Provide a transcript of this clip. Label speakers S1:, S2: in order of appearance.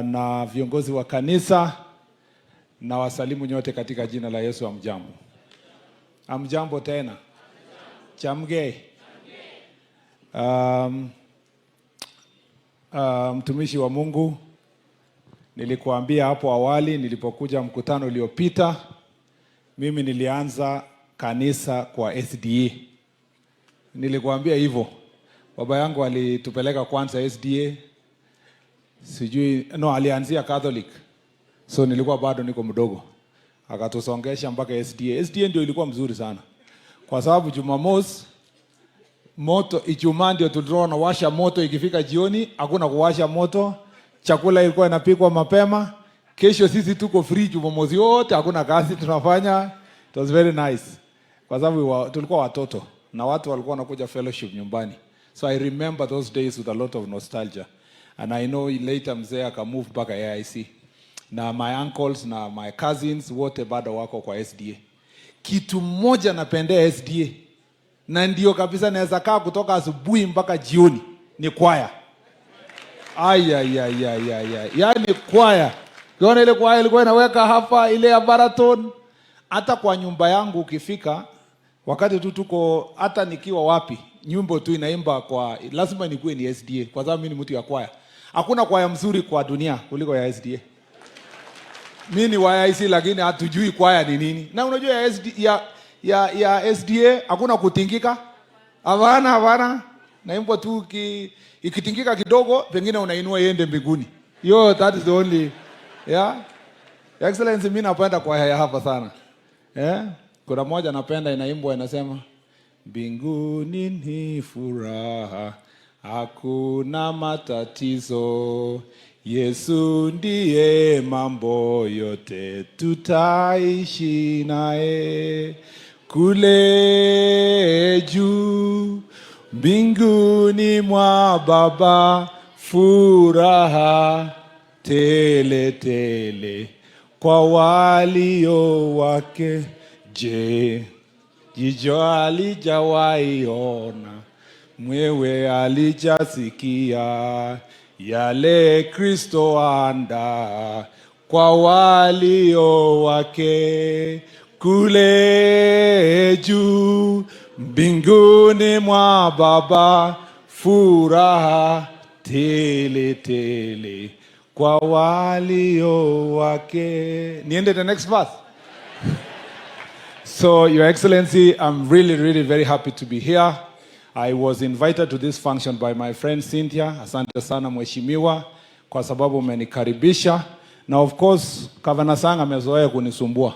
S1: na viongozi wa kanisa na wasalimu nyote katika jina la Yesu. Amjambo? Amjambo tena. Chamgei. Mtumishi wa Mungu, nilikuambia hapo awali nilipokuja mkutano uliopita, mimi nilianza kanisa kwa SDA. Nilikuambia hivyo. Baba yangu alitupeleka kwanza SDA, sijui no, alianzia Catholic, so nilikuwa bado niko mdogo, akatusongesha mpaka SDA. SDA ndio ilikuwa mzuri sana, kwa sababu Jumamosi moto, Ijumaa ndio tulikuwa tunawasha moto, ikifika jioni hakuna kuwasha moto, chakula ilikuwa inapikwa mapema. Kesho sisi tuko free Jumamosi yote, hakuna kazi tunafanya. It was very nice kwa sababu tulikuwa watoto na watu walikuwa wanakuja fellowship nyumbani, so I remember those days with a lot of nostalgia, and I know later mzee akamove mpaka AIC na my uncles na my cousins wote bado wako kwa SDA. Kitu moja napendea SDA na ndio kabisa naweza kaa kutoka asubuhi mpaka jioni ni kwaya. Ay, ay, ay, ay, ay, ay. Yaani kwaya, ukiona ile kwaya ilikuwa inaweka hapa ile ya baritone, hata kwa nyumba yangu ukifika wakati tu tuko, hata nikiwa wapi, nyimbo tu inaimba kwa lazima nikuwe ni SDA, kwa sababu mimi ni mtu ya kwaya. Hakuna kwaya mzuri kwa dunia kuliko ya SDA. Mi ni wa AIC lakini hatujui kwaya ni nini. Na unajua ya, SD, ya SDA hakuna kutingika. Hapana, hapana. Naimbwa tu ikitingika kidogo pengine unainua iende mbinguni. Yo, that is the only, yeah. Excellency, mimi napenda kwaya ya hapa sana. Yeah? Kuna moja napenda inaimbwa inasema, "Mbinguni ni furaha, hakuna matatizo. Yesu ndiye mambo yote, tutaishi naye kule juu mbinguni mwa Baba, furaha tele tele kwa walio wake." Je, jicho halijawahi ona, mwewe halijasikia yale Kristo andaa kwa walio wake kule juu mbinguni mwa Baba, furaha tele tele kwa walio wake. Niende the next verse. So, Your Excellency, I'm really, really very happy to be here. I was invited to this function by my friend Cynthia. Asante sana mheshimiwa kwa sababu umenikaribisha. Na of course, Governor Sang amezoea kunisumbua.